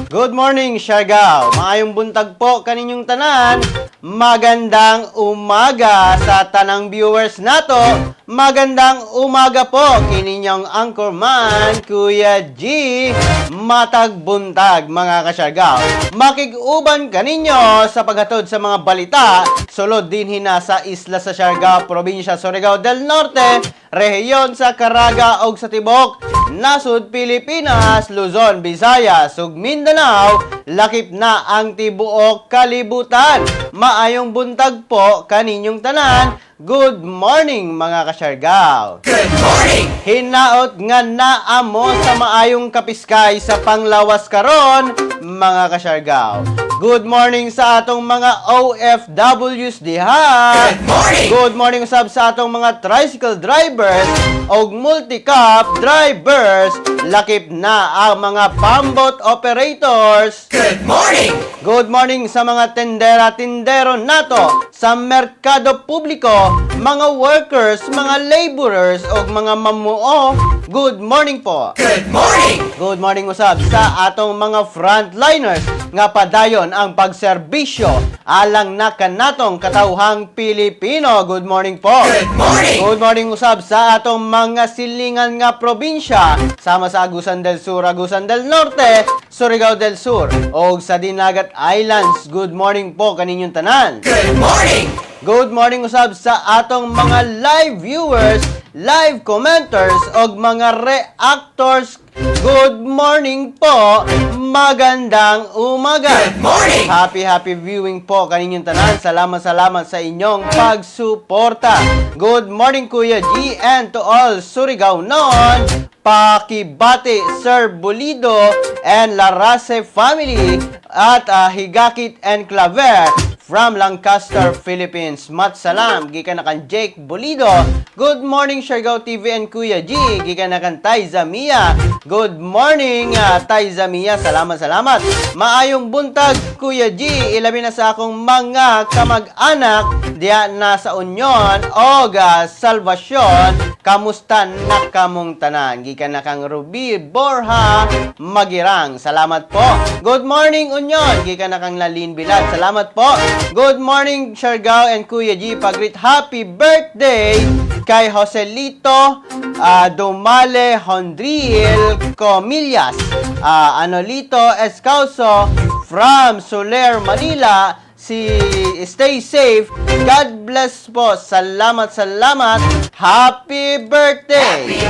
Good morning, Siargao. Maayong buntag po kaninyong tanan. Magandang umaga sa tanang viewers nato. Magandang umaga po kininyong anchorman, Kuya G. Matag buntag, mga ka-Siargao. Makig-uban kaninyo sa paghatod sa mga balita. Sulod din hina sa isla sa Siargao, probinsya Surigao del Norte, rehiyon sa Caraga ug sa Tibok, nasud Pilipinas, Luzon, Visayas ug Mindanao, lakip na ang tibuok kalibutan. Maayong buntag po kaninyong tanan. Good morning, mga ka-Siargao. Good morning! Hinaot nga naamo sa maayong kapiskay sa panglawas karon, mga ka-Siargao. Good morning sa atong mga OFWs diha. Good morning! Good morning usab sa atong mga tricycle drivers og multi-cab drivers. Lakip na ang mga pambot operators. Good morning! Good morning sa mga tendera-tindero nato sa merkado publiko, mga workers, mga laborers o mga mamuo. Good morning po. Good morning! Good morning usab sa atong mga frontliners nga padayon ang pagserbisyo alang na kanatong katawhang Pilipino. Good morning po. Good morning! Good morning usab sa atong mga silingan nga probinsya sama sa Agusan del Sur, Agusan del Norte, Surigao del Sur o sa Dinagat Islands. Good morning po kaninyong tanan. Good morning! Good morning usab sa atong mga live viewers, live commenters og mga reactors. Good morning po. Magandang umaga. Good morning! Happy viewing po kaninyong tanan. Salamat sa inyong pagsuporta. Good morning Kuya G and to all Surigao non. Pakibati Sir Bulido and Larase family at Higakit and Claver from Lancaster, Philippines. Matsalam, gikan na kan Jake Bulido. Good morning, Siargao TV and Kuya G. Gikan na kan Taiza Mia. Good morning, Taiza Mia. Salamat. Maayong buntag, Kuya G. Ilabi na sa akong mga kamag-anak diya na sa Union o Salvacion. Kamusta na kamong tanan? Gikan na kang Ruby Borja Magirang. Salamat po. Good morning, Union. Gikan na kang Lalin Bilad. Salamat po. Good morning, Siargao and Kuya G. Pagrit happy birthday kay Joselito Dumale Hondril Comillas, Anolito Escauso from Soler, Manila. Stay safe. God bless po. Salamat. Happy birthday.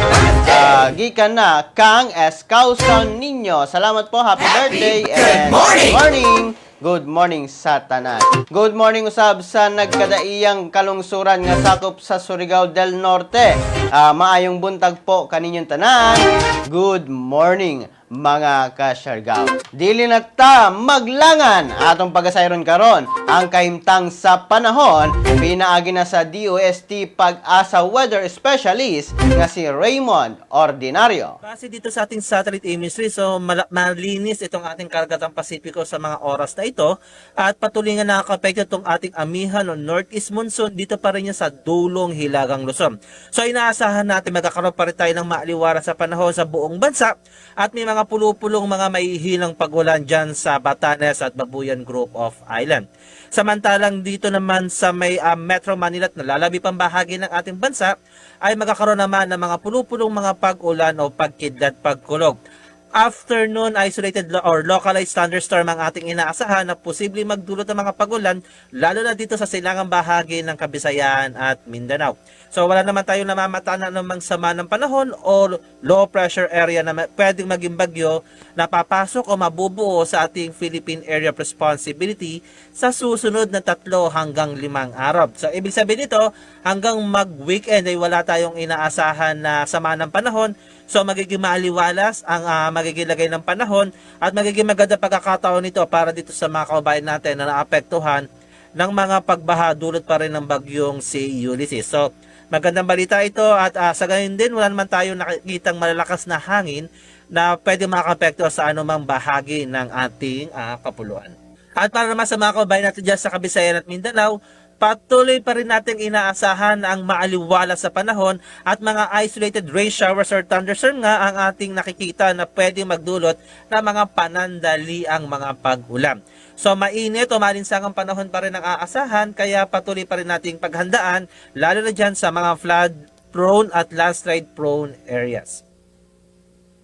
Gikan na kang Escauso ninyo. Salamat po. Happy birthday and Good morning. Good morning sa tanan. Good morning usab sa nagkadaiyang kalungsuran nga sakop sa Surigao del Norte. Maayong buntag po kaninyong tanan. Good morning mga ka-Siargao. Dili na ta maglangan atong pagasayron karon ang kahimtang sa panahon. Pinaagi na sa DOST Pag-asa Weather Specialist nga si Raymond Ordinario. Kasi dito sa ating satellite imagery, so malinis itong ating karagatang Pasipiko sa mga oras na ito at patuloy nga nakakapekto itong ating amihan o northeast monsoon dito pa rin niya sa dulong Hilagang Luzon. So inaasahan natin magkakaroon pa rin tayo ng maaliwaran sa panahon sa buong bansa at may mga pulupulong mga maihilang pagulan dyan sa Batanes at Babuyan Group of Island. Samantalang dito naman sa may Metro Manila at nalalabi pang bahagi ng ating bansa ay magkakaroon naman ng mga pulupulong mga pag-ulan o pagkidlat pagkulog. Afternoon isolated or localized thunderstorm ang ating inaasahan na posibleng magdulot ng mga pagulan lalo na dito sa silangang bahagi ng Kabisayan at Mindanao. So wala naman tayong namamataan na namang sama ng panahon o low pressure area na pwedeng maging bagyo na papasok o mabubuo sa ating Philippine Area of Responsibility sa susunod na 3 hanggang 5 araw. So ibig sabihin nito, hanggang mag-weekend ay wala tayong inaasahan na sama ng panahon. So magiging maaliwalas ang magiging lagay ng panahon at magiging maganda pagkakataon nito para dito sa mga kababayan natin na naapektuhan ng mga pagbaha dulot pa rin ng bagyong si Ulysses. So magandang balita ito at sa gayon din wala naman tayong nakikitang malalakas na hangin na pwede makakapekto sa anumang bahagi ng ating kapuluan. At para naman sa mga kababayan natin dyan sa Kabisayan at Mindanao, patuloy pa rin nating inaasahan ang maaliwalas sa panahon at mga isolated rain showers or thunderstorm nga ang ating nakikita na pwedeng magdulot ng mga panandaliang mga pag-ulan. So mainit o malinsangang panahon pa rin ang aasahan, kaya patuloy pa rin nating paghandaan lalo na dyan sa mga flood prone at landslide prone areas.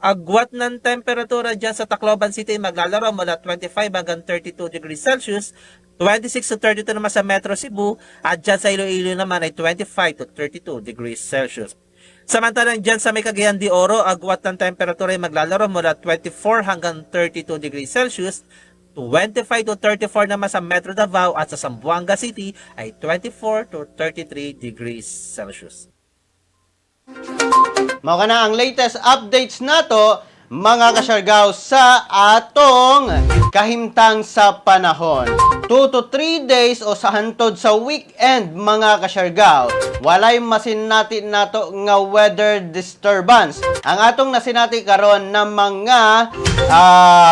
Agwat ng temperatura dyan sa Tacloban City maglalaro mula 25 hanggang 32 degrees Celsius, 26 to 32 naman sa Metro Cebu, at dyan sa Iloilo naman ay 25 to 32 degrees Celsius. Samantalang dyan sa may Cagayan de Oro, agwat ng temperatura ay maglalaro mula 24 hanggang 32 degrees Celsius, 25 to 34 naman sa Metro Davao, at sa Zamboanga City ay 24 to 33 degrees Celsius. Mao na ang latest updates nato mga kasyargaw sa atong kahimtang sa panahon. 2 to 3 days o sa hantod sa weekend mga kasyargaw, walay masinati nato nga weather disturbance. Ang atong nasinati karon ng mga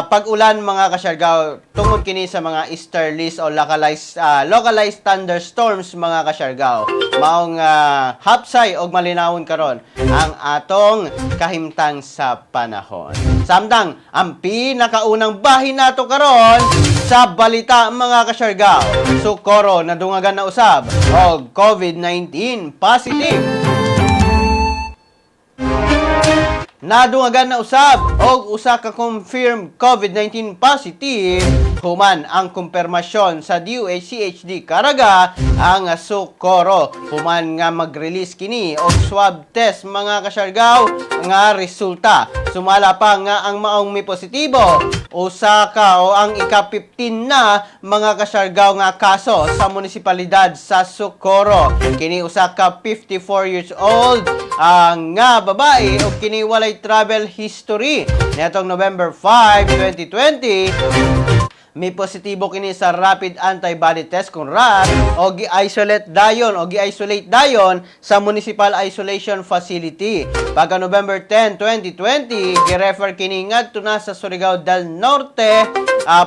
pag-ulan mga kasyargaw tungod kini sa mga easterlies o localized thunderstorms mga kasyargaw. Maong hapsay og malinawon karon ang atong kahimtang sa panahon. Samtang ang pinakaunang bahin nato karon sa balita mga kasyargaw, Socorro nadungagan na usab og COVID-19 positive. Nadungagan na usab og usa ka confirmed COVID-19 positive human ang kumpirmasyon sa DOH-CHD Caraga ang Socorro human nga mag-release kini og swab test mga kasyargaw nga resulta. Sumala pa nga ang maong may positibo usa ka o ang ika-15 na mga kasyargaw nga kaso sa munisipalidad sa Socorro. Kini usa ka 54 years old nga babae o kini walay travel history. Netong November 5, 2020, may positibo kini sa rapid antibody test kung RAT o gi-isolate dayon sa Municipal Isolation Facility. Pagka November 10, 2020, gi-refer kini ngadto na sa Surigao del Norte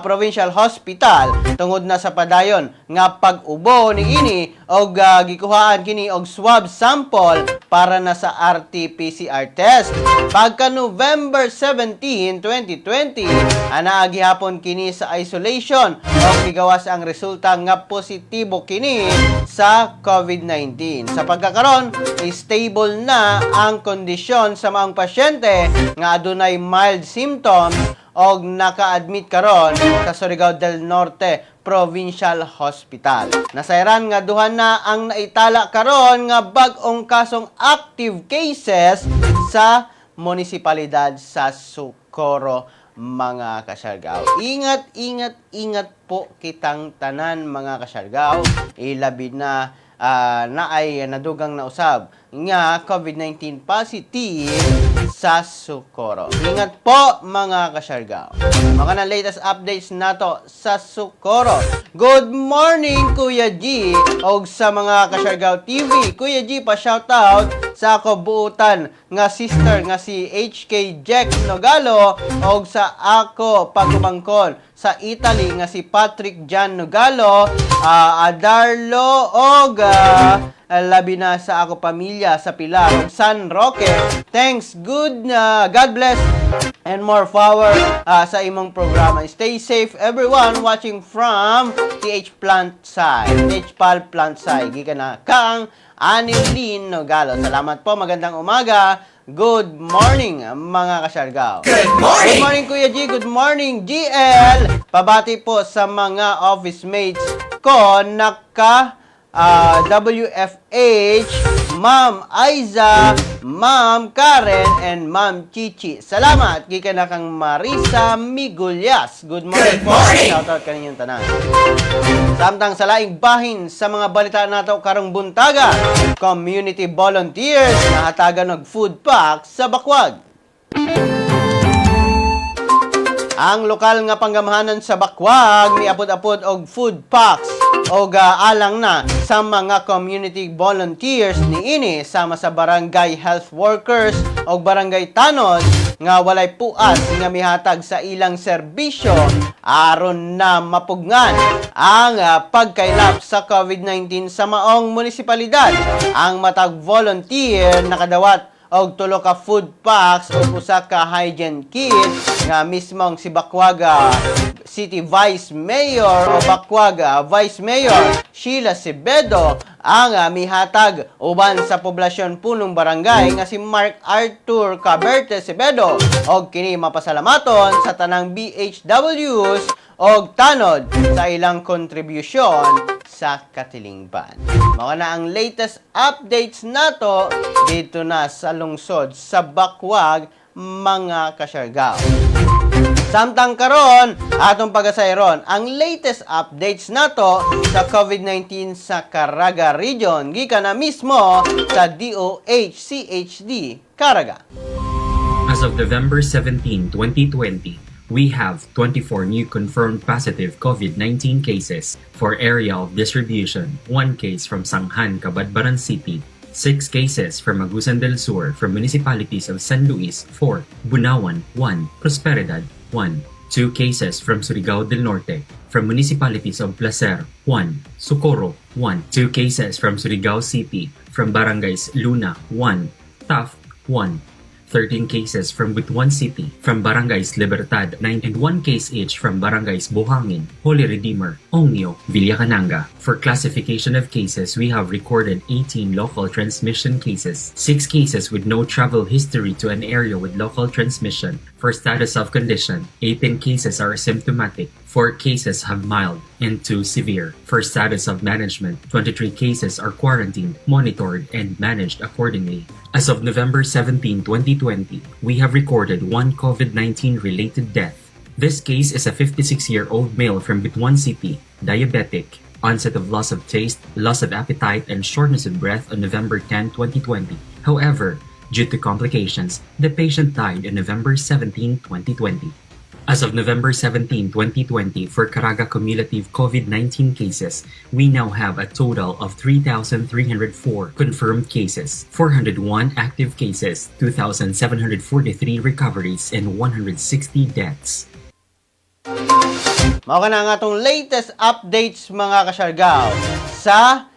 Provincial Hospital tungod na sa padayon nga pag-ubo niini og gikuhaan kini og swab sample para na sa RT-PCR test. Pagka November 17, 2020, anaa gihapon kini sa isolation o gigawas ang resulta nga positibo kini sa COVID-19. Sa pagkakaron, stable na ang kondisyon sa mga pasyente nga adunay mild symptoms og naka-admit karon sa Surigao del Norte Provincial Hospital. Nasayran nga duha na ang naitala karon nga bag-ong kasong active cases sa munisipalidad sa Socorro mga kasyargaw. Ingat po kitang tanan mga kasyargaw. Ilabi na naay nadugang na usab nga COVID-19 positive sa Socorro. Ingat po mga kasyargaw. Mga na latest updates nato sa Socorro. Good morning Kuya G og sa mga kasyargaw TV. Kuya G, pa shoutout sa ako buutan nga sister nga si HK Jack Nogalo og sa ako pagumangkon sa Italy nga si Patrick Jan Nogalo, Adarlo og labi na sa ako pamilya sa Pilar ug San Roque. Thanks, God bless and more power sa imong programa. Stay safe everyone watching from TH Pal Plantsay. Gikan na kang Anilin Nogalo. Salamat po, magandang umaga. Good morning mga kasyargaw. Good morning! Good morning Kuya G, good morning GL. Pabati po sa mga office mates ko naka WFH, Ma'am Aiza, Ma'am Karen, and Ma'am Chichi. Salamat, gikan na kang Marisa Migulyas. Good morning po. Shoutout kaninyong tanan. Samtang sa laing bahin sa mga balita nato karong buntaga, community volunteers na hatagan og food pack sa Bakwag. Ang lokal nga panggamahanan sa Bakwag ni apod-apod og food packs og alang na sa mga community volunteers niini sama sa barangay health workers og barangay tanod nga walay puas nga mihatag sa ilang serbisyo aron na mapugnan ang pagkailap sa COVID-19 sa maong munisipalidad. Ang matag volunteer nakadawat og tulo ka food packs o usa ka hygiene kit nga mismong si Bakwaga City Vice Mayor o Bakwaga Vice Mayor Sheila Sibedo ang mihatag uban sa poblasyon punong barangay nga si Mark Arthur Caberte Sibedo og kini mapasalamaton sa tanang BHWs og tanod sa ilang kontribusyon sa katilingban. Mga na ang latest updates nato dito na sa lungsod sa Bakwag, mga kasyargaw. Samtang karon atong pagasayron ang latest updates nato sa COVID-19 sa Caraga Region gikan na mismo sa DOH-CHD Caraga. As of November 17, 2020, we have 24 new confirmed positive COVID-19 cases for area of distribution, 1 case from Sanghan, Cabadbaran City, 6 cases from Agusan del Sur from municipalities of San Luis, 4, Bunawan, 1, Prosperidad, 1, 2 cases from Surigao del Norte, from municipalities of Placer, 1, Socorro, 1, 2 cases from Surigao City, from barangays Luna, 1, Taft, 1, 13 cases from Butuan City, from barangays Libertad, 9 and 1 case each from barangays Buhangin, Holy Redeemer, Ongyo, Villacananga. For classification of cases, we have recorded 18 local transmission cases, 6 cases with no travel history to an area with local transmission. For status of condition, 18 cases are asymptomatic, 4 cases have mild and 2 severe. For status of management, 23 cases are quarantined, monitored, and managed accordingly. As of November 17, 2020, we have recorded 1 COVID-19 related death. This case is a 56-year-old male from Butuan City, diabetic, onset of loss of taste, loss of appetite, and shortness of breath on November 10, 2020. However, due to complications, the patient died on November 17, 2020. As of November 17, 2020, for Caraga cumulative COVID-19 cases, we now have a total of 3,304 confirmed cases, 401 active cases, 2,743 recoveries, and 160 deaths. Mao ka na ang atong latest updates mga kasyargaw sa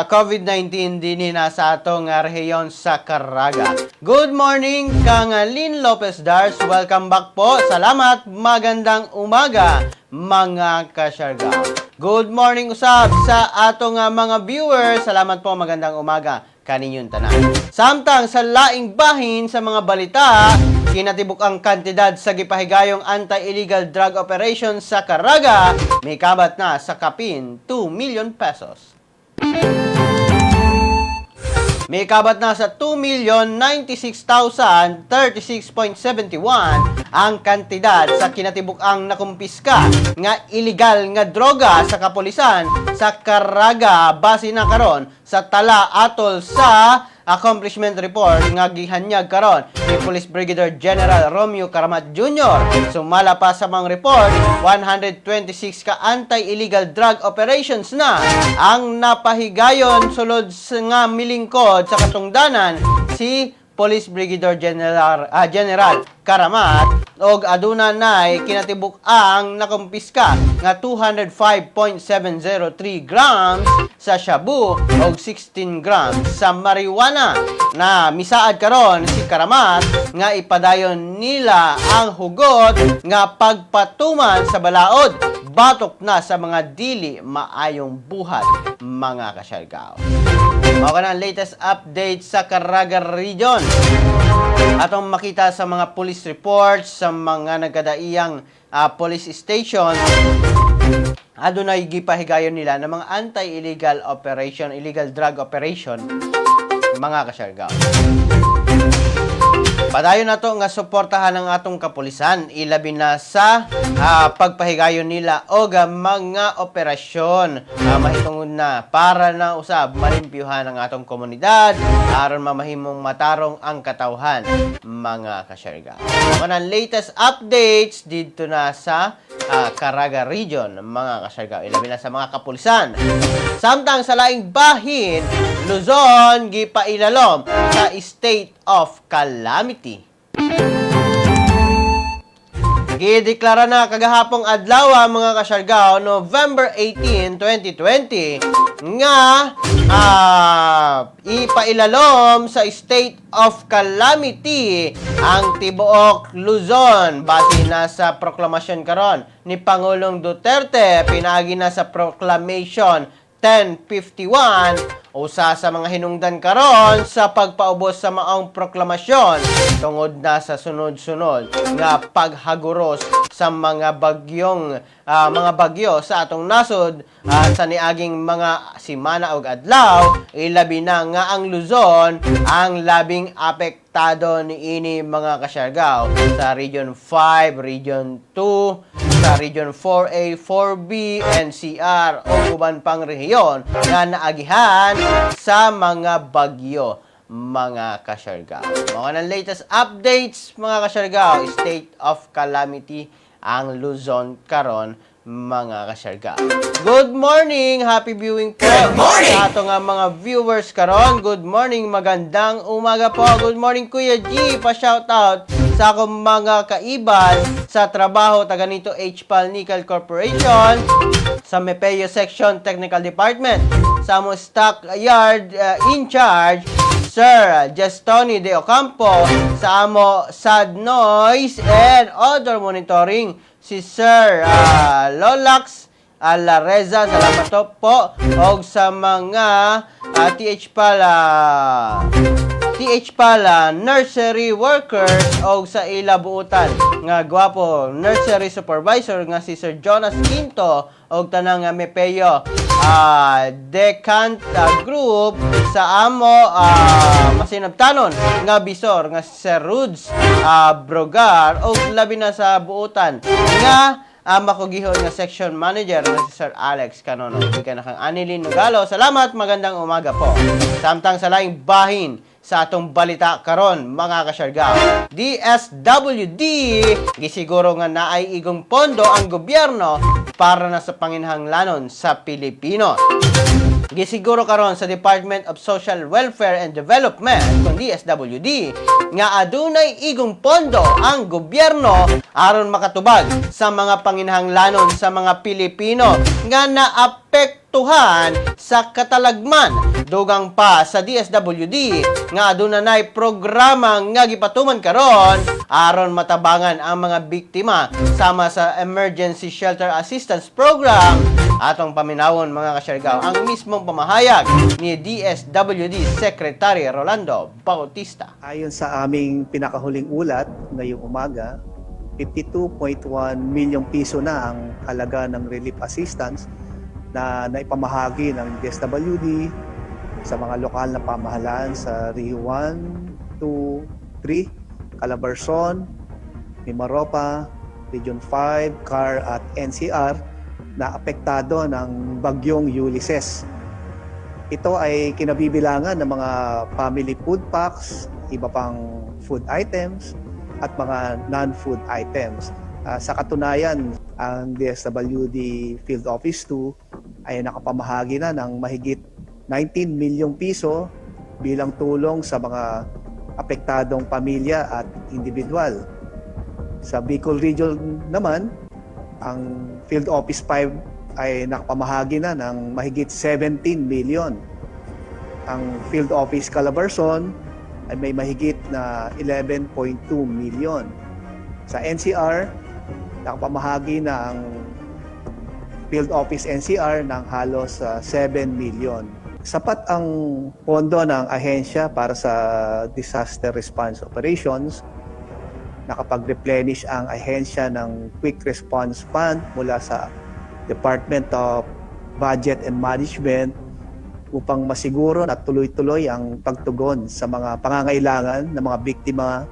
COVID-19 din na sa atong rehiyon sa Caraga. Good morning, Kang Lynn Lopez Dars. Welcome back po. Salamat. Magandang umaga, mga kasyargaw. Good morning usab sa atong mga viewers. Salamat po. Magandang umaga kaninyong tanan. Samtang sa laing bahin sa mga balita, kinatibuk ang kantidad sa gipahigayong anti-illegal drug operation sa Caraga, may kabat na sa kapin 2 million pesos. May kabat na sa 2,096,036.71 ang kantidad sa kinatibuk-ang nakumpiska nga illegal nga droga sa kapulisan sa Caraga base na karon sa tala atol sa accomplishment report nga gihanyag karon ni Police Brigadier General Romeo Karamat Jr. Sumala pa sa mga report, 126 ka anti-illegal drug operations na ang napahigayon sulod nga milingkod sa katungdanan si Police Brigadier General Karamat og aduna nay kinatibuk ang nakumpiska nga 205.703 grams sa shabu og 16 grams sa marijuana na misaad karon si Karamat nga ipadayon nila ang hugot nga pagpatuman sa balaod batok na sa mga dili maayong buhat mga kasyargaw. Mao ka na ang latest update sa Caraga Region. Atong makita sa mga police reports sa mga nagkadaiyang police station, adunay gipahigayon nila ng mga anti-illegal operation, illegal drug operation, mga kasyargaw. Padayon nato nga suportahan ang atong kapulisan ilabi na sa pagpahigayon nila og mga operasyon mahitungod na para na usab malimpyuhan ang atong komunidad aron mamahimong matarong ang katawhan mga kasyarga. Ang latest updates dito na sa Caraga Region mga kasyarga ilabi na sa mga kapulisan. Samtang sa laing bahin Luzon gipailalom sa state of calamity. Gideklara na kagahapong adlaw mga kasyargaw, November 18, 2020, nga ipailalom sa state of calamity ang tibuok Luzon. Base na sa proklamasyon karon ni Pangulong Duterte, pinagi na sa Proclamation 1051, usa sa mga hinungdan karon sa pagpaubos sa maong proklamasyon tungod na sa sunod-sunod nga paghaguros sa mga bagyo sa atong nasod sa niaging mga simana ug adlaw. Ilabi na nga ang Luzon ang labing apektado niini mga kasyargaw sa Region 5, Region 2, sa Region 4A, 4B, NCR o uban pang rehiyon na naagihan sa mga bagyo mga kasyargaw. Mga ng latest updates mga kasyargaw, state of calamity ang Luzon karon mga kasyargaw. Good morning! Happy viewing po sa ato nga mga viewers karon. Good morning, magandang umaga po. Good morning Kuya G, pa-shoutout sa akong mga kaiban sa trabaho taga nito HPAL Nickel Corporation, sa Mepeo Section Technical Department, sa mo stock yard in charge Sir Justoni De Ocampo, sa amo sad noise and odor monitoring si Sir Lolax Alareza, salamat po, og sa mga THPAL nursery workers o sa ilabuutan nga gwapo nursery supervisor nga si Sir Jonas Quinto og tanang Mepeo Decant Group, sa amo masinabtanon nga bisor nga si Sir Rudes Brogar og labi na sa buutan nga makugihon nga section manager nga si Sir Alex Canono. Ika na kang Anilin Nugalo. Salamat, magandang umaga po. Samtang sa laing bahin sa atong balita karon mga kasyargaw. DSWD gisiguro nga naay igong pondo ang gobyerno para na sa panginhanglanon sa Pilipino. Gisiguro karon sa Department of Social Welfare and Development kung DSWD nga adunay igong pondo ang gobyerno aron makatubag sa mga panginhanglanon sa mga Pilipino nga naapektuhan sa katalagman. Dugang pa sa DSWD nga adunay programa nga gipatuman karon aron matabangan ang mga biktima sama sa Emergency Shelter Assistance Program. Atong paminawon mga kasyargaw ang mismong pamahayag ni DSWD Secretary Rolando Bautista. Ayon sa aming pinakahuling ulat ngayong umaga, 52.1 milyong piso na ang halaga ng relief assistance na naipamahagi ng DSWD sa mga lokal na pamahalaan sa Rio 1, 2, 3, Calabarzon, Mimaropa, Region 5, CAR at NCR na apektado ng bagyong Ulysses. Ito ay kinabibilangan ng mga family food packs, iba pang food items, at mga non-food items. Sa katunayan, ang DSWD Field Office 2 ay nakapamahagi na ng mahigit 19 milyong piso bilang tulong sa mga apektadong pamilya at individual. Sa Bicol Region naman, ang Field Office 5 ay nakapamahagi na ng mahigit 17 million. Ang Field Office Calabarzon ay may mahigit na 11.2 million. Sa NCR, nakapamahagi na ang Field Office NCR ng halos 7 million. Sapat ang pondo ng ahensya para sa disaster response operations. Nakapag-replenish ang ahensya ng Quick Response Fund mula sa Department of Budget and Management upang masiguro na tuloy-tuloy ang pagtugon sa mga pangangailangan ng mga biktima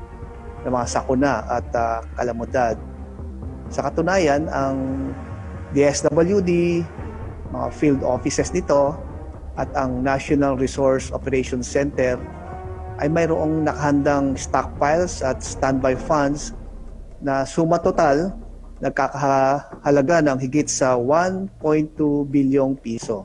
ng mga sakuna at kalamidad. Sa katunayan, ang DSWD, mga field offices nito at ang National Resource Operations Center ay mayroong nakahandang stockpiles at standby funds na suma total nagkakahalaga ng higit sa 1.2 bilyong piso.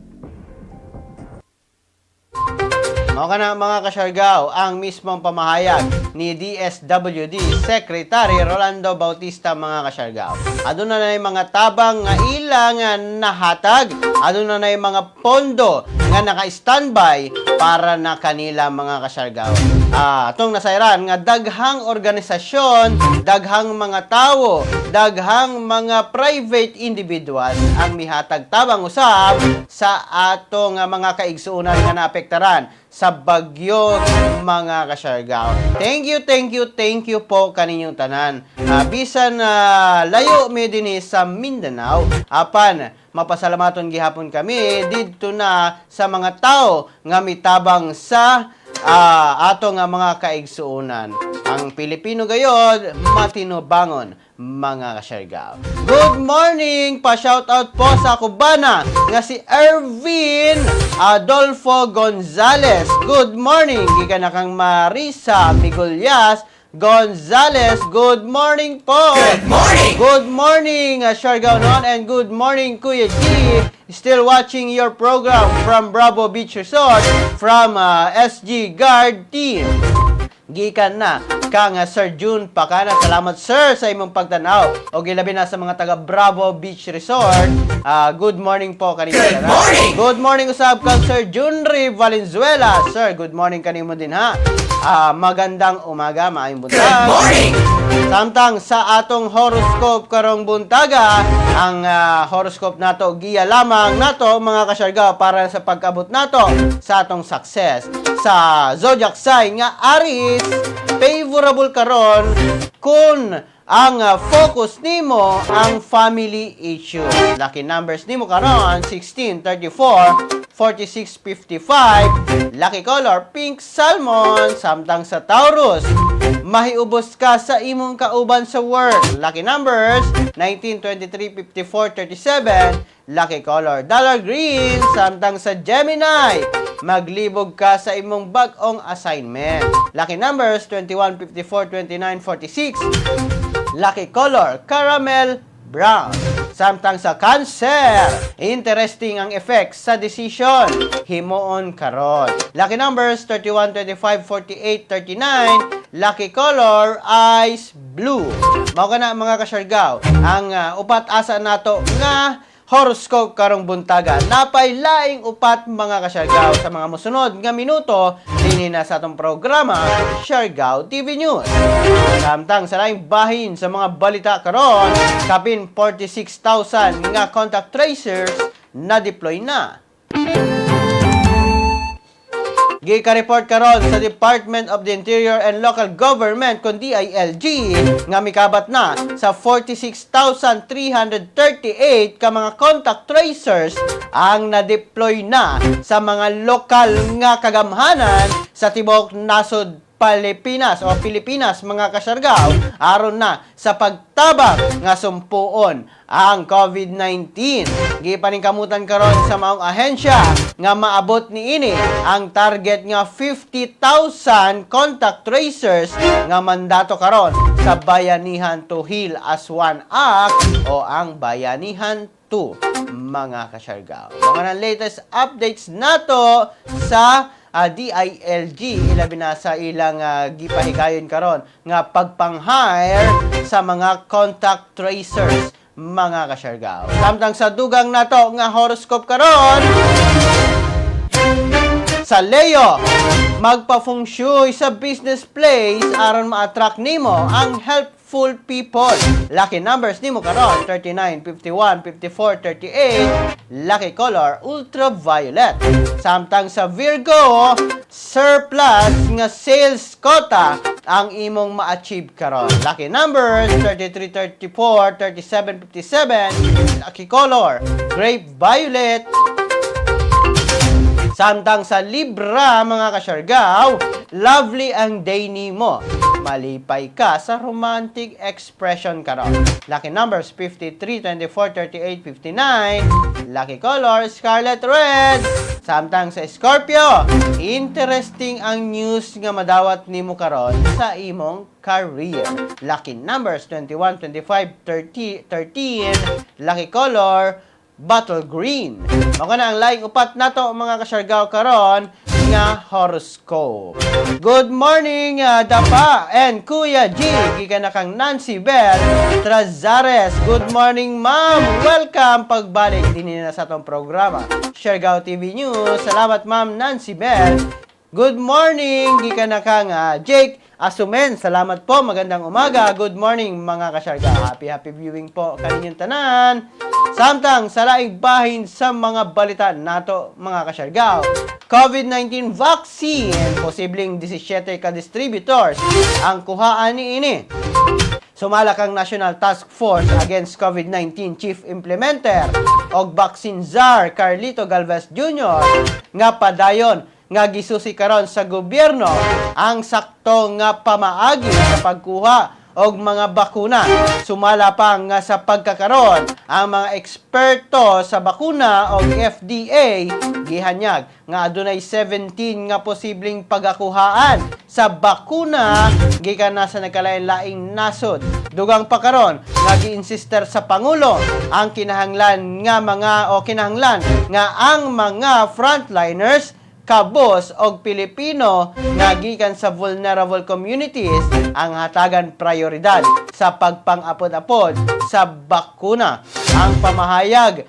Okay na mga kasyargaw, ang mismong pamahayag ni DSWD Secretary Rolando Bautista mga kasyargaw. Aduna na yung mga tabang nga ilang nahatag, aduna na yung mga pondo nga naka-standby para na kanila mga kasyargaw. Atong nasairan nga daghang organisasyon, daghang mga tao, daghang mga private individual ang mihatag tabang usab sa atong mga kaigsuonan nga naapektaran sa bagyo mga kasyargaw. Thank you po kaninyong tanan. Bisan layo mi dinhi sa Mindanao, apan mapasalamaton gihapon kami didto na sa mga tao nga mitabang sa ato nga mga kaigsuonan. Ang Pilipino gayod matinubangon mga kasyargaw. Good morning! Pa-shoutout po sa Cubana nga si Ervin Adolfo Gonzales. Good morning! Gikan na kang Marisa Migulyas Gonzales. Good morning po! Good morning! Good morning, Siargao noon, and good morning, Kuya G. Still watching your program from Bravo Beach Resort from SG Guard Team. Gikan na kang Sir June Pakana. Salamat sir sa imong pagtanaw. O gilabi na sa mga taga Bravo Beach Resort. Good morning po kanina. Good morning! Good morning usab kang Sir Junri Valenzuela. Sir, good morning kanimo din ha. Magandang umaga, maayong buntag. Good morning! Samtang sa atong horoscope karong buntaga, ang horoscope nato giya lamang nato mga kasyarga para sa pag-abot nato sa atong success. Sa zodiac sign nga Aries, favorable karon kung ang focus nimo ang family issue. Lucky numbers nimo karon 16, 34, 46, 55. Lucky color pink salmon. Samtang sa Taurus, mahiubos ka sa imong kauban sa work. Lucky numbers 19, 23, 54, 37. Lucky color dollar green. Samtang sa Gemini, maglibog ka sa imong bag-ong assignment. Lucky numbers 21, 54, 29, 46. Lucky color caramel brown. Samtang sa Cancer, interesting ang effects sa decision. Himuon karon. Lucky numbers 31, 25, 48, 39. Lucky color ice blue. Mao kana mga kasyargaw, ang upat asa nato nga horoscope karong buntaga. Napay laing upat mga kasyargaw sa mga mosunod nga minuto dinhi na sa atong programa Siargao TV News. Samtang sa laing bahin sa mga balita karon, kapin 46,000 nga contact tracers na deploy na. Gika-report karon sa Department of the Interior and Local Government kun DILG nga mikabat na sa 46,338 ka mga contact tracers ang na-deploy na sa mga lokal nga kagamhanan sa tibok nasod Pilipinas mga kasyargaw aron na sa pagtabang nga sumpuon ang COVID-19. Gipaningkamutan karon sa maong ahensya nga maabot niini ang target nga 50,000 contact tracers nga mandato karon sa Bayanihan to Heal as One Act o ang Bayanihan 2 mga kasyargaw. Mga latest updates nato sa DILG, ilabi na sa ilang gipahigayon karon nga pagpang-hire sa mga contact tracers mga kasyargaw. Samtang sa dugang nato nga horoscope karon, sa Leo, magpa-feng shui sa business place aron ma-attract nimo ang helpful people. Lucky numbers nimo karon 39, 51, 54, 38. Lucky color ultraviolet. Samtang sa Virgo, surplus nga sales quota ang imong ma-achieve karon. Lucky numbers 33, 34, 37, 57. Lucky color grape violet. Samtang sa Libra mga kasyargaw, lovely ang day nimo. Malipay ka sa romantic expression karon. Lucky numbers 53, 24, 38, 59. Lucky color scarlet red. Samtang sa Scorpio, interesting ang news nga madawat nimo karon sa imong career. Lucky numbers 21, 25, 30, 13. Lucky color bottle green. Mao na ang laing upat nato mga kasyargaw karon nga horoscope. Good morning, Dapa and Kuya G. Gikan na kang Nancy Bell Trazares. Good morning, ma'am. Welcome pagbalik din na sa atong programa. Siargao TV News. Salamat, ma'am Nancy Bell. Good morning, gikan na kang Jake Asumen. Salamat po, magandang umaga. Good morning mga kasyarga. Happy viewing po kaninyong tanan. Samtang sa laing bahin sa mga balita nato mga kasyarga. COVID-19 vaccine, posibleng 17 ka distributors ang kuhaan ni ini. Sumala kang National Task Force Against COVID-19 Chief Implementer og Vaccine Czar Carlito Galvez Jr. nga padayon nga gisusi karon sa gobyerno ang sakto nga pamaagi sa pagkuha og mga bakuna. Sumala pa nga sa pagkakaron ang mga eksperto sa bakuna og FDA gihanyag nga adunay 17 nga posibleng pagakuhaan sa bakuna gikan na sa nagkalain-laing nasod. Dugang pa karon nga giinsister sa pangulo ang kinahanglan nga ang mga frontliners kabos og Pilipino nga gikan sa vulnerable communities ang hatagan prioridad sa pagpang-apod-apod sa bakuna. Ang pamahayag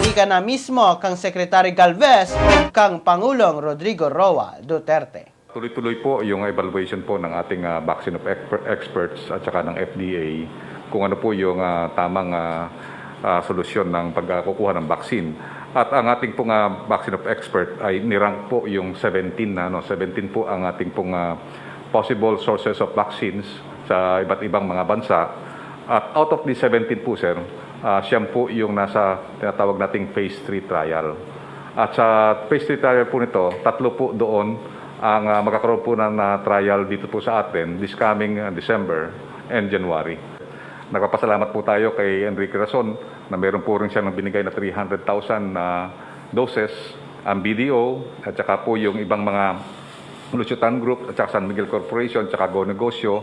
gikan na mismo kang Secretary Galvez ug kang Pangulong Rodrigo Roa Duterte. Tuloy-tuloy po yung evaluation po ng ating vaccine of experts at saka ng FDA kung ano po yung tamang solusyon ng pagkukuha ng vaccine. At ang ating pong vaccine of expert ay nirank po yung 17 po ang ating pong possible sources of vaccines sa iba't ibang mga bansa. At out of the 17 po, sir, siyam po yung nasa tinatawag nating phase 3 trial. At sa phase 3 trial po nito, 3 po doon ang magkakaroon po ng trial dito po sa atin this coming December and January. Nagpapasalamat po tayo kay Enrique Rason na meron po rin siya ng binigay na 300,000 doses ang BDO at saka po yung ibang mga Lusutan Group at saka San Miguel Corporation at saka Go Negosyo.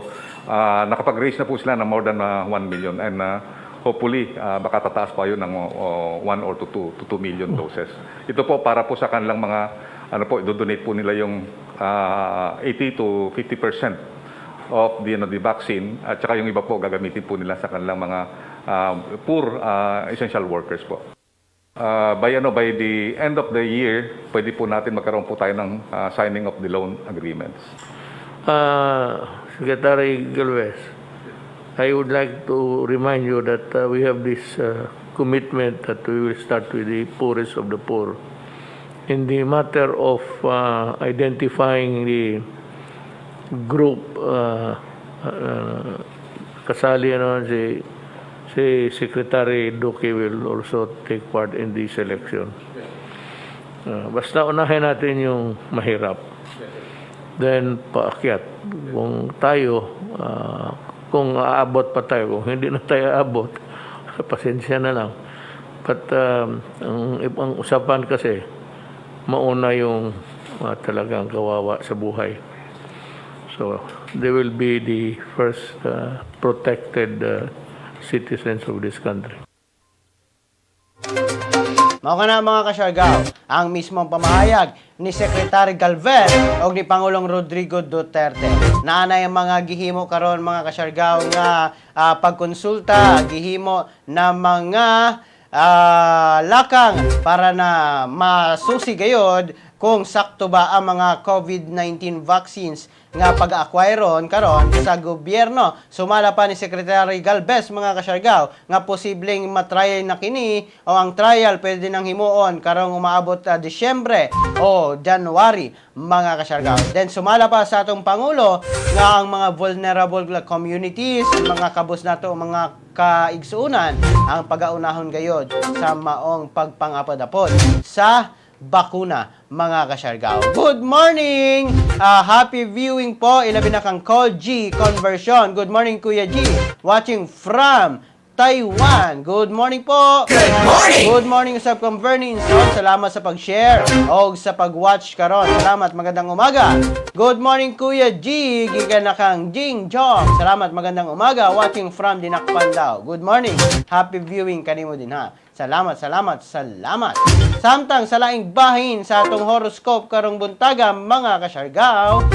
Nakapag-raise na po sila ng more than 1 million and hopefully baka tataas pa yun ng 1 or 2 million doses. Ito po para po sa kanilang mga do-donate po nila yung 80 to 50% of the vaccine at saka yung iba po gagamitin po nila sa kanilang mga poor essential workers po. By the end of the year, pwede po natin magkaroon po tayo ng signing of the loan agreements. Secretary Galvez, I would like to remind you that we have this commitment that we will start with the poorest of the poor. In the matter of identifying the group, kasali si Secretary Duque will also take part in this election. Basta unahin natin yung mahirap. Then, paakyat. Kung tayo, kung aabot pa tayo, kung hindi na tayo aabot, pasensya na lang. But ang usapan kasi, mauna yung talagang kawawa sa buhay. So, they will be the first protected citizens of this country. Mao ka na mga kasyargaw, ang mismong pamahayag ni Secretary Galvez o ni Pangulong Rodrigo Duterte. Naanay ang mga gihimo karon mga kasyargaw nga pagkonsulta, gihimo na mga lakang para na masusi gayod kung sakto ba ang mga COVID-19 vaccines nga pag-acquireon karon sa gobyerno. Sumala pa ni Secretary Galvez mga kasyargaw nga posibleng matry na kini o ang trial pwede nang himuon karong umaabot Disyembre o January mga kasyargaw. Then sumala pa sa atong Pangulo nga ang mga vulnerable communities, mga kabus nato, mga kaigsuunan ang pag-aunahon gayod sa maong pagpangapod-apod sa bakuna mga kasyargaw. Good morning! Happy viewing po. Ilabi na kang Call G Conversion. Good morning Kuya G. Watching from Taiwan. Good morning po. Good morning. Good morning sa Converning. Salamat sa pag-share o sa pag-watch karon. Salamat, magandang umaga. Good morning Kuya G. Gikan na kang Jing Jong. Salamat, magandang umaga. Watching from Dinakpan daw. Good morning. Happy viewing kanimo din ha. Salamat. Samtang sa laing bahin sa atong horoscope karong buntaga mga kasyargaw,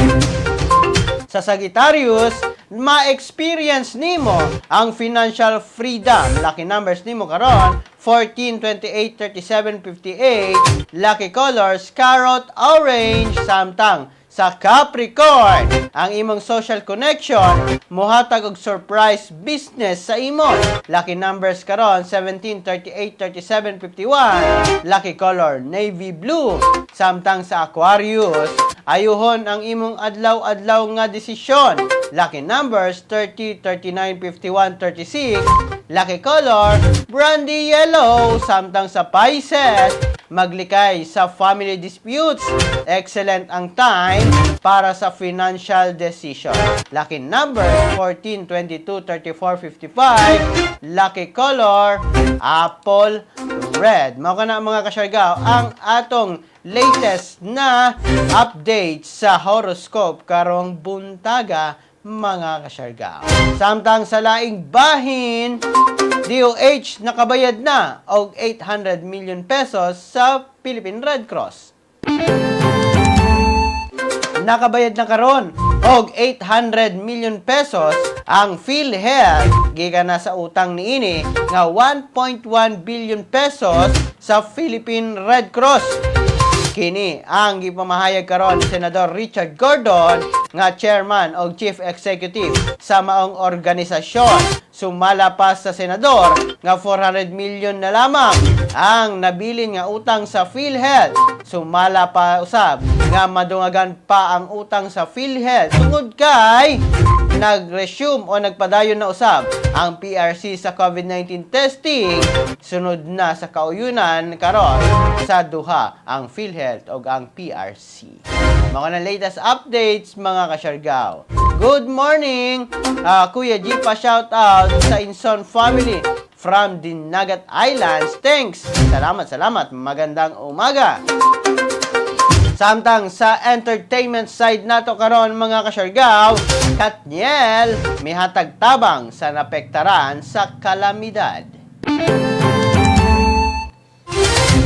sa Sagittarius, ma-experience nimo ang financial freedom. Lucky numbers nimo karon 14, 28, 37, 58. Lucky colors carrot, orange. Samtang sa Capricorn, ang imong social connection mohatag og surprise business sa imo. Lucky numbers karon 17, 38, 37, 51. Lucky color navy blue. Samtang sa Aquarius, ayuhon ang imong adlaw-adlaw nga desisyon. Lucky numbers 30, 39, 51, 36. Lucky color brandy yellow. Samtang sa Pisces, maglikay sa family disputes. Excellent ang time para sa financial decision. Lucky numbers 14, 22, 34, 55. Lucky color apple red. Mao kana mga kasyargaw ang atong latest na update sa horoscope karong buntaga mga kasyargaw. Samtang sa laing bahin, DOH nakabayad na og 800 million pesos sa Philippine Red Cross. Nakabayad na karon og 800 million pesos ang PhilHealth gikan na sa utang niini nga 1.1 billion pesos sa Philippine Red Cross. Kini ang gipamahayag karon ni Senador Richard Gordon nga chairman o chief executive sa maong organisasyon. Sumala pa sa senador nga 400 million na lamang ang nabilin nga utang sa PhilHealth. Sumala pa usab nga madungagan pa ang utang sa PhilHealth tungod kay nag-resume o nagpadayon na usab ang PRC sa COVID-19 testing. Sunod na sa kauyunan karon sa duha ang PhilHealth o ang PRC. Mga latest updates mga kasyargaw. Good morning! Kuya G pa shout out sa Inson family from Dinagat Islands. Thanks! Salamat. Magandang umaga! Samtang sa entertainment side nato karon mga kasyargaw, Katniel may hatag tabang sa napektaran sa kalamidad.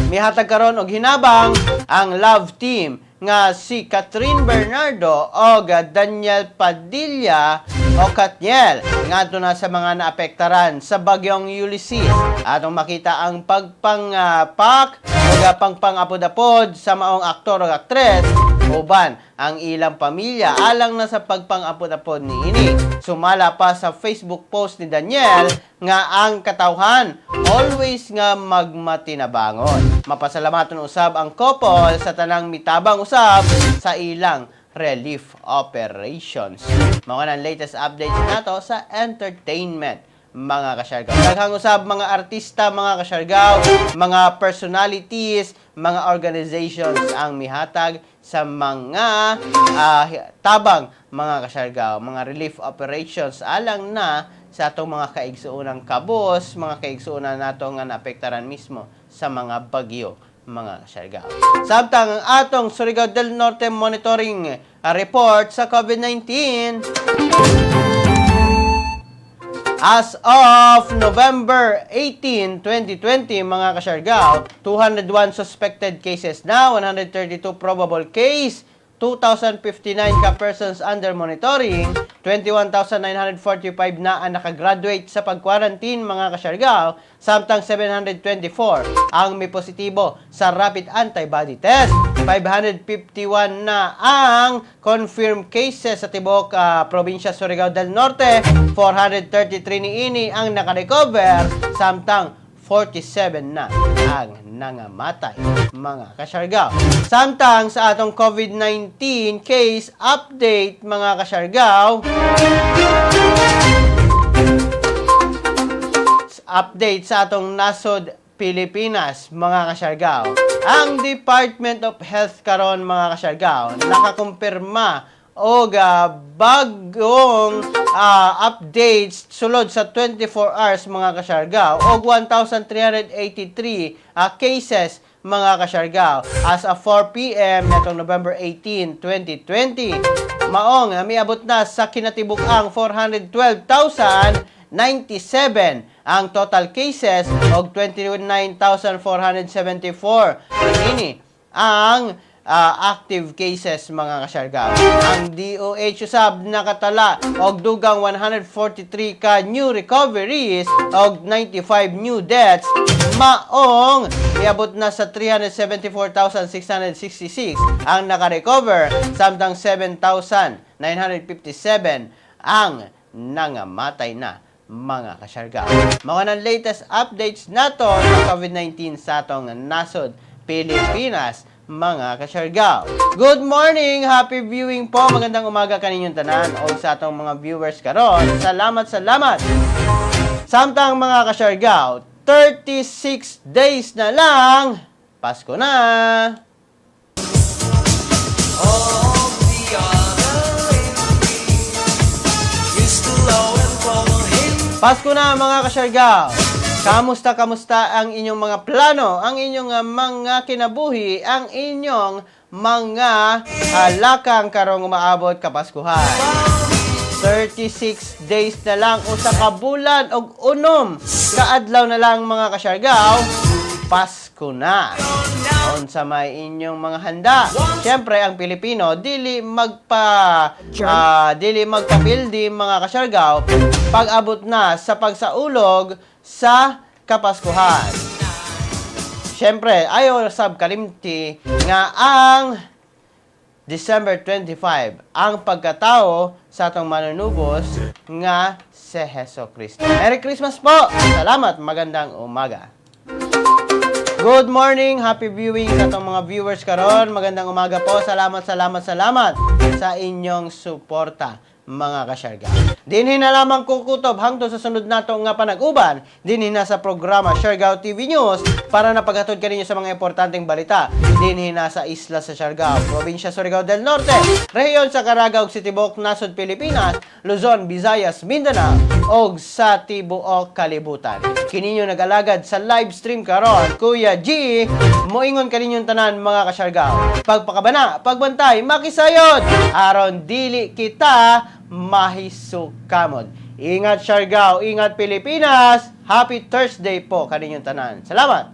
May hatag karon og hinabang ang love team nga si Catherine Bernardo o Daniel Padilla o Katniel ngadto na sa mga naapektaran sa bagyong Ulysses. Atong makita ang pagpangpak o pangpangapod-apod sa maong aktor o aktres uban ang ilang pamilya alang na sa pagpangapod-apod niini. Sumala pa sa Facebook post ni Daniel nga ang katawhan always nga magmatinabangon. Mapasalamaton usab ang couple sa tanang mitabang usab sa ilang relief operations. Mga latest updates nato sa entertainment mga kasyargaw. Daghang usab mga artista, mga kasyargaw, mga personalities, mga organizations ang mihatag sa mga tabang mga kasyargaw, mga relief operations alang na sa atong mga kaigsuunang kabos, mga kaigsuunan nato nga naapektaran mismo sa mga bagyo mga kasyargaw. Samtang ang atong Surigao del Norte monitoring report sa COVID-19 as of November 18, 2020, mga kasyargaw, 201 suspected cases na, 132 probable case, 2,059 ka-persons under monitoring, 21,945 na ang nakagraduate sa pag-quarantine mga kasyargaw, samtang 724 ang may positibo sa rapid antibody test. 551 na ang confirmed cases sa tibok probinsya Surigao del Norte, 433 niini ang nakarecover, samtang 47 na ang nangamatay mga kasyargaw. Samtang sa atong COVID-19 case update mga kasyargaw, update sa atong nasod Pilipinas mga kasyargaw. Ang Department of Health karon mga kasyargaw nakakumpirma og bagong updates sulod sa 24 hours mga kasyargaw og 1,383 cases mga kasyargaw as of 4 p.m. netong November 18, 2020. Maong miabot na sa kinatibuk-ang 412,9 97 ang total cases og 29,474 ini ang active cases mga kasyarga. Ang DOH usab nakatala og dugang 143 ka new recoveries og 95 new deaths maong iabot na sa 374,666 ang naka-recover samtang 7,957 ang nangamatay na mga kasyarga. Mga ng latest updates nato sa COVID-19 sa atong nasod Pilipinas mga kasyargaw. Good morning! Happy viewing po! Magandang umaga kaninyong tanan o sa atong mga viewers karon. Salamat! Samtang mga kasyargaw, 36 days na lang, Pasko na! Pasko na mga kasyargaw! Kamusta ang inyong mga plano, ang inyong mga kinabuhi, ang inyong mga lakang karong umaabot kapaskuhan. 36 days na lang o sa kabulan og unom kaadlaw na lang mga kasyargaw, Pasko na. Unsa may inyong mga handa? Siyempre ang Pilipino dili magpapildi mga kasyargaw pag abot na sa pagsaulog sa Kapaskuhan. Siyempre, ayaw sab kalimti nga ang December 25 ang pagkatao sa atong manunubos nga si Heso Kristo. Merry Christmas po! Salamat! Magandang umaga! Good morning! Happy viewing sa atong mga viewers karon. Magandang umaga po. Salamat sa inyong suporta mga kasyarga. Dinhin na lamang kukutob hangtod sa sunod nato nga panag-uban. Dinhin na sa programa Siargao TV News para napaghatod kaninyo sa mga importanteng balita. Dinhin na sa isla sa Siargao, probinsya Surigao del Norte, rehiyon sa Caraga ug sa tibuok nasod Pilipinas, Luzon, Visayas, Mindanao ug sa tibuok kalibutan. Kininyo nag-alagad sa live stream karon, Kuya G, moingon kaninyong tanan mga kasyargao. Pagpakabana, pagbantay, makisayod aron dili kita mahisukamod. Ingat Siargao, ingat Pilipinas. Happy Thursday po kaninyong tanan. Salamat.